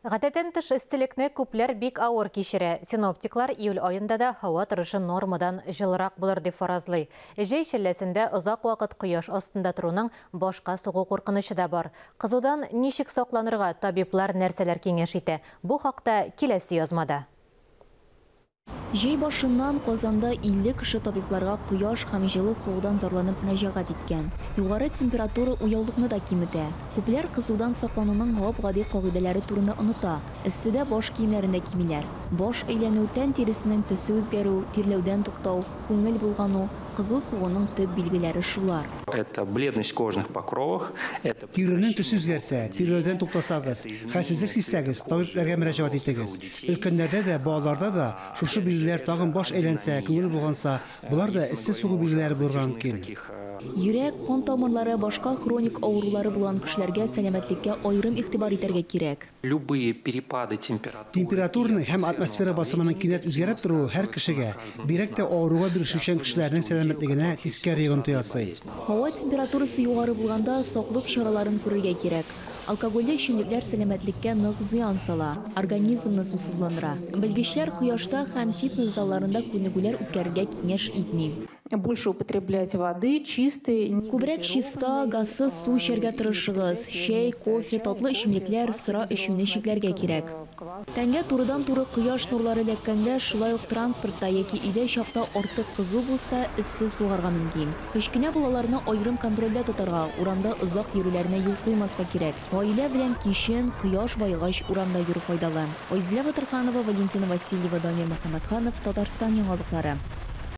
Гадәттән тыш эсселекне күпләр бик авыр кичерә. Синоптиклар июль аенда да һава торышы нормадан җылырак булыр дип фаразлый. Җәй челләсендә озак вакыт кояш астында торуның башка сугу куркынычы да бар. Кызудан ничек сакланырга, табиблар нәрсәләр киңәш итә? Бу хакта киләсе язмада. Җәй башыннан Казанда 50 кеше табибларга кояш һәм җылы сугудан зарланып мөрәҗәгать иткән. Югары температура уяулыкны да киметә. Күпләр кызудан саклануның гап-гади кагыйдәләре турында оныта. Эсседә баш киемнәрен дә кимиләр. Баш әйләнү, тән тиресенең төсе үзгәрү, тирләүдән туктау, күңел болгану, кызу сугуның төп билгеләре шулар. Это бледность кожных покровов, это Тиренең төсе үзгәрсә, тирләүдән туктасагыз, хәлсезлек сизсәгез, табибларга мөрәҗәгать итегез. Өлкәннәрдә дә, балаларда да шушы билгеләр тагын баш әйләнсә, күңел болганса, болар да эссе сугу билгеләре булырга мөмкин. Йөрәк, кан тамырлары, башка хроник авырулары булган кешеләргә сәламәтлеккә аерым игътибар итәргә кирәк. Любые перепады температуры. Температураның һәм атмосфера басымының кинәт үзгәреп торуы һәр кешегә, бигрәк тә авыруга бирешүчән кешеләрнең сәламәтлегенә тискәре йогынты ясый. Һава температурасы югары булганда саклык чараларын күрергә кирәк. Алкогольле эчемлекләр сәламәтлеккә нык зыян сала, организмны сусызландыра. Белгечләр кояшта һәм фитнес залларында күнегүләр үткәрергә киңәш итми. Больше употреблять воды, чистой, не Күбрәк чиста, газсыз су эчәргә тырышыгыз. Чәй, кофе, татлы эчемлекләр, сыра эчүне чикләргә кирәк. Тәнгә турыдан-туры кояш нурлары эләккәндә, шулай ук транспортта яки өйдә чакта артык кызу булса, эссе сугарга мөмкин. Кечкенә балаларны аерым контрольдә тотарга, урамда озак йөрүләренә юл куймаска кирәк. Гаилә белән кичен, кояш баегач урамда йөрү файдалы. Айзилә Батырханова, Валентина Васильева, Дамир Мөхәммәтханов, Татарстан яңалыклары.